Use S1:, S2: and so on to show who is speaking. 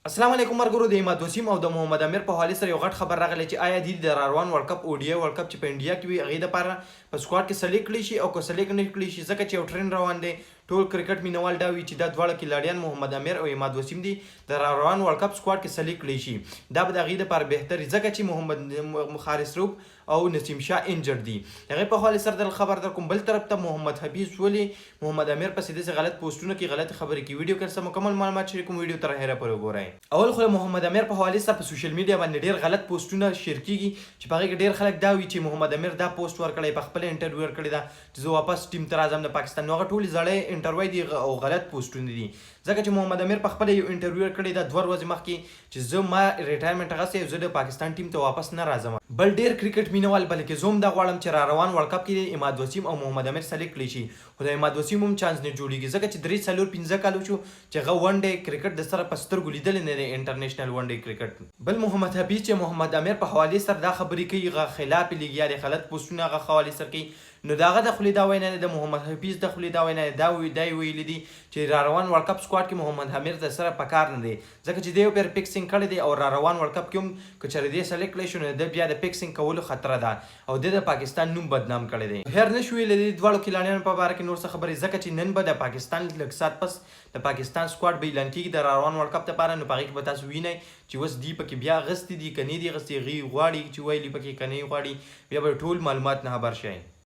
S1: اسلام علیکم مرګرو، د عماد وسیم او د محمد امیر په حواله سره یو غټ خبر راغلی چې آیا دی د راروان ورلډ کپ، ODI ورلډ کپ چې په انډیا کې وي، هغې دپاره په سکواډ کې سلیکټ کړی شي او که سلیکټ نه کړی شي، ځکه چې یو ټرینډ روان دی. ټول کرکټ مینوال دا وي چې دا دواړه کلاړیان محمد امیر او عماد وسیم دي د راروان ورلډ کپ سکواډ کې سلیکټ کړی شي، دا به د هغې دپاره بهتر وي، ځکه چې محمد حارث رؤف او نسیم شاه انجرډ دي. هغې په حواله سره درل خبر در کوم. بل طرف ته محمد حفیظ ولې محمد امیر پسې داسې غلط پوسټونه کوي، غلطې خبرې کوي؟ ویډیو کې سره مکمل معلومات شریکوم، ویډیو تر اخره پورې وګورئ. اول خو د محمد امیر په حواله سره په سوشل میډیا باندې ډیر غلط پوسټونه شیر کیږي چې په هغې کې ډیر خلک دا وي چې محمد امیر دا پوسټ ورکړی، په خپله انټرویو ورکړې ده چې زه واپس ټیم ته راځم د پاکستان. نو هغه ټولې زړې انټروی دي او غلط پوسټونه دي، ځکه چې محمد امیر په خپله یو انټرویو ورکړې ده 2 ورځې مخکې چې زه ما ریټایرمنټ اخیستی او زه د پاکستان ټیم ته واپس نه راځم. بل ډیر کرکټ مینوال، بلکې زه هم دا غواړم چې را روان ورلډ کپ کې عماد وسیم او محمد امیر سلیکټ کړی شي، خو د عماد وسیم هم چانس نه جوړیږي، ځکه چې درې، څلور، پنځه کال وشو چې هغه ون ډی کرکټ د سره په سترګو لیدلی نه دی، انټرنیشنل ون ډی کرکټ. بل محمد حفیظ چې محمد امیر په حوالې سره دا خبرې کوي، هغه خلاف یې لګیا دی، غلط پوسټونه هغه حوالې سره کوي. نو د هغه د خولې دا وینا ده، د محمد حفیظ د خولې دا وینا ده، دا یې ویلي دي چې را روان ورلډ کپ سکواډ کې محمد امیر د سره پکار نه دی، ځکه چې دی یو پیر فکسینګ کړی دی او را روان ورلډ کپ کې هم که چېرې دی سلیکټ کړی شو، نو د بیا د فکسینګ کولو خطر ده او ده د پاکستان نوم بدنام کړی دی. هیر نه شو ویلی د دې دواړو کلاړیانو په باره کې نور څه خبرې، ځکه چې نن به د پاکستان لږ ساعت پس د پاکستان سکواډ به اعلان کیږي د راروان ورلډ کپ لپاره. نو په هغې کې به تاسو وینئ چې اوس دی پکې بیا اغستي دي که نه دي اغستي، هغوی غواړي چې ویلي پکې که نه غواړي، بیا به ټول معلومات نه خبر شئ.